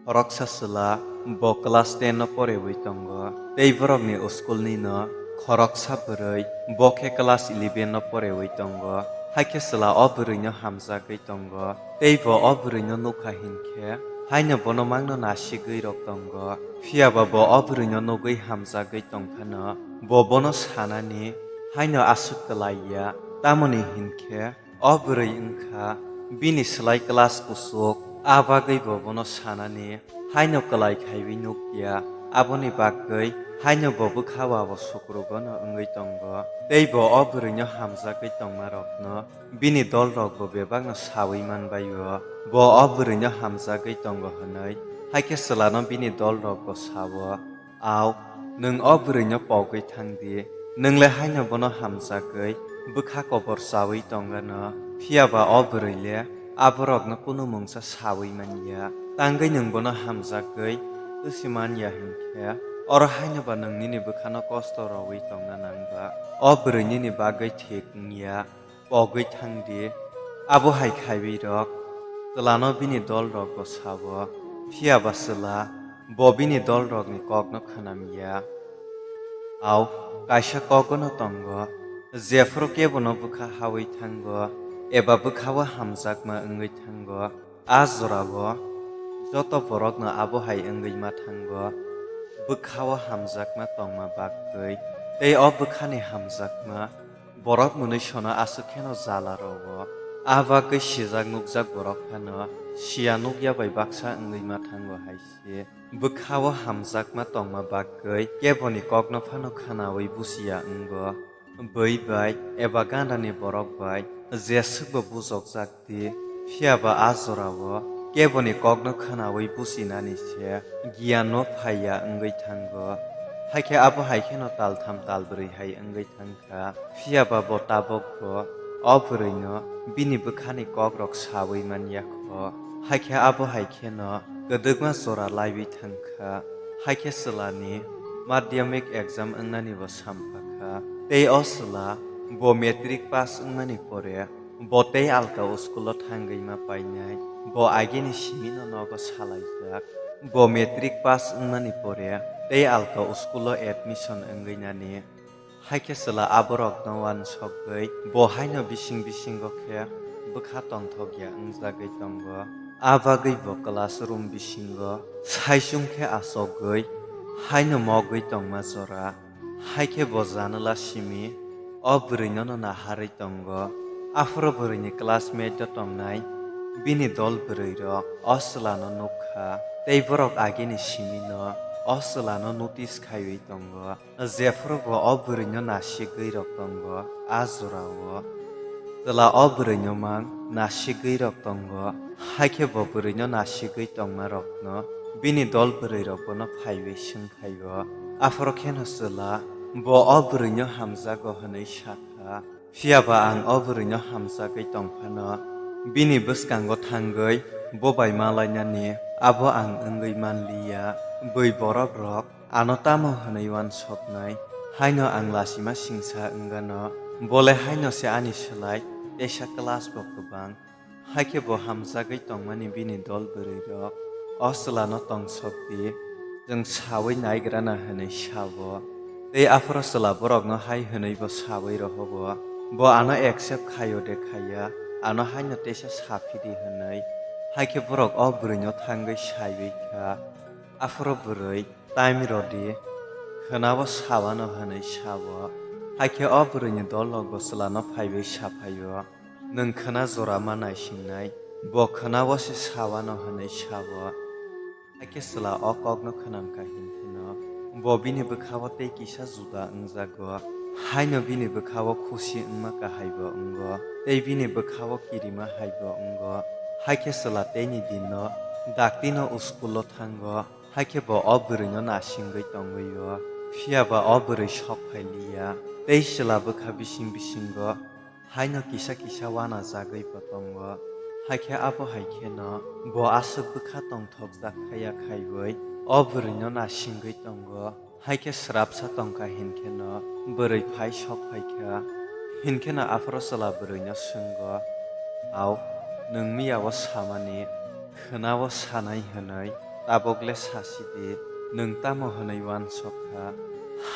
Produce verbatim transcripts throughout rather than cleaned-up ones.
Khoroksa chwla bo class ten no porewi tongo, tei borokni school ni no khoroksa bwrwi bo khe class eleven no porewi tongo. Haikhe chwla o bwrwi no hamjagwi tongo, tei bo o bwrwi no nukha hinkhe haino bono mangno nasigwi rok tongo. Phiya ba bo o bwrwi no nugwi hamjagwi tongphano bo bono sanani haino aswk kwlai ya, tamoni hinkhe o bwrwi wngkha bini slai class kuchuk, a bagwi bo bono sanani haino kwlai khaiwi nuk ya. Aboni bagwi haino bo bwkha o abo sukrugono wngwi tongo, tei bo o bwrwino hamjagwi tongmarokno bini dolrokbo bebakno saui manbai-o. Bo o bwrwino hamjagwi tongo hwnwi, haikhe chwlano bini dolrokbo sa-o, "Au, nwng o bwrwino pogwi thang di, nwng le haino bono hamjagwi bwkha kobor chaui tong gano, phiya ba o bwrwi le aborokno kunu mungsa saui man ya, tangwi nwng bono hamjagwi twsi man ya hinkhe, oro haino ba nwng nini bwkhano kosto rwui tongna nang ba, o bwrwi nini bagwi thik wng ya." Pogwi thang di. Abo hai khaiwi rok chwlano bini dolrokbo sa-o, phiya ba chwla bo bini dolrokni kokno khwnam ya. Au, kaisa kogono tongo, jephuru kebono bwkha haui thango eba bwkha-o hamjakma wngwi thango, a jorao joto borokno abo hai wngwi ma thango, bwkha-o hamjakma tongma bagwi, tei o bwkhani hamjakma borok mwnwi sono aswk kheno jala rwo. A bagwi sijak nukjak borok phano siya nukya bai baksa wngwi ma thango hai se. Bwkha-o hamjakma tongma bagwi keboni kokno phano khwnaui busiya wngo. Bui bai eba gandani borok bai jeswkbo bujokjak di, phiya ba a jorao keboni kokno khwnaui buchinani se giyanno phai ya wngwi thango. Haikhe abo hai kheno taltham talbrwi hai wngwi thang kha, phiya ba bo tabukbo o bwrwino bini bwkhani kokrok saui man ya kho. Haikhe abo hai kheno kwdwkma jora laiwi thang kha. Haikhe chwlani madhyamik exam wngnani bo sampha kha. Tei o chwla bo matric pass wngmani pore bo tei alka school-o thangwi ma painai. Bo agini simino nogo salaijak. Bo matric pass wngmani pore tei alka school-o admission wngwi nani. Haikhe chwla aborokno uansukgwi bo haino bising bisingo khe bwkha tongthok ya wngjagwi tongo. A bagwi bo class room bisingo saichung khe achukgwi haino mogwi tongma jora. Haikhe bo janala simi o bwrwinono naharwi tongo. Aphuru bwrwini classmate-o tongnai bini dol bwrwirok o chwlano nuk kha, tei borok agini simino o chwlano notice khaiwi tongo. Jephuru bo o bwrwino nasigwi rok tongo, a jorao chwla o bwrwino mang nasigwi rok tongo. Haikhe bo bwrwino nasigwi tongmarokno bini dol bwrwirok bono phaiwi swng phaio. Aphuru kheno chwla bo o bwrwino hamjago hwnwi sa kha. Phiya ba ang o bwrwino hamjagwi tong phano, bini bwskango thangwi bo bai malainani abo ang wngwi man li ya. Bui borok rok ano tamo hwnwi uansuknai, haino ang lachima singsa wng gano, bo le haino se ani slai teisa class bo kwbang. Haikhe bo hamjagwi tongmani bini dol bwrwirok o chwlano tongsok di, chwng saui naigrana hwnwi sa-o. Tei aphuru chwla borokno hai hwnwibo saui rohogo, "Bo ano accept khaio de khaiya, ano haino teisa saphidi," hwnwi. Haikhe borok o bwrwino thangwi saiwi kha. Aphuru bwrwi, "Time rw di, khwnabo sawano," hwnwi sa-o. Haikhe o bwrwini dolrokbo chwlano phaiwi saphaio, "Nwng khwna jora ma naisingnai, bo khwnabo se sawano," hwnwi sa-o. Haikhe chwla o kokno khwnam kha hinkheno bo bini bwkhao tei kisa juda wngjago, haino bini bwkhao khusi wngma kahaibo wngo, tei bini bwkhao kirima haibo wngo. Haikhe chwla teini dino daktino school-o thango. Haikhe bo o bwrwino nasingwi tongwi-o, phiya ba o bwrwi sok phai li ya, tei chwla bwkha bising bisingo haino kisa kisa uanajagwi bo tongo. Haikhe abo hai kheno bo aswk bwkha tongthokjak khaya khaiwi o bwrwino nasingwi tongo. Haikhe srapsa tongkha hinkheno bwrwi phai sok phaikha. Hinkheno aphuru chwla bwrwino swngo, "Au, nwng miya-o samani khwnao sanai hwnwi Tabok le sasi di, nwng tamo hwnwi uansuk kha?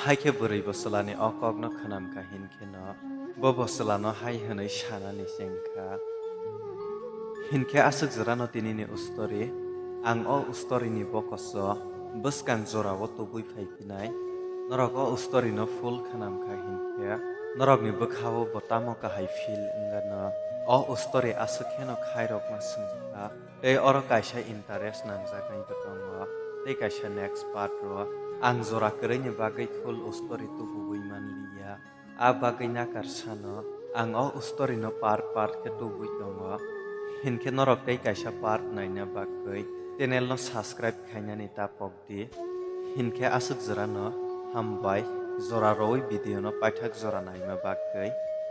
Hai khe bwrwi bwswlani o kokno khwnam kha hin kheno bo bwswlano hai hwnwi sanani cheng kha. Hinkhe aswk jorano tinini ustori, ang o ustorini bokoso bwskang jorao tubui phai phinai. Norok o ustorino full khwnam kha hinkhe norokni bwkhao bo tamo kahai feel wngano. O ustori aswk kheno khairokma swngkha, tei oro kaisa interest nangjagwi bo tongo, tei kaisa next part o ang jora kwrwini bagwi full ustori tubuwi manliya. A bagwi nakar sano ang o story no part part khe tubui tongo. Hinkhe norok tei kaisa part naina bagwi channel no subscribe khainani ta pok di. Hinkhe aswk jora no hambai, jora rwi video no paithak jora naima bagwi.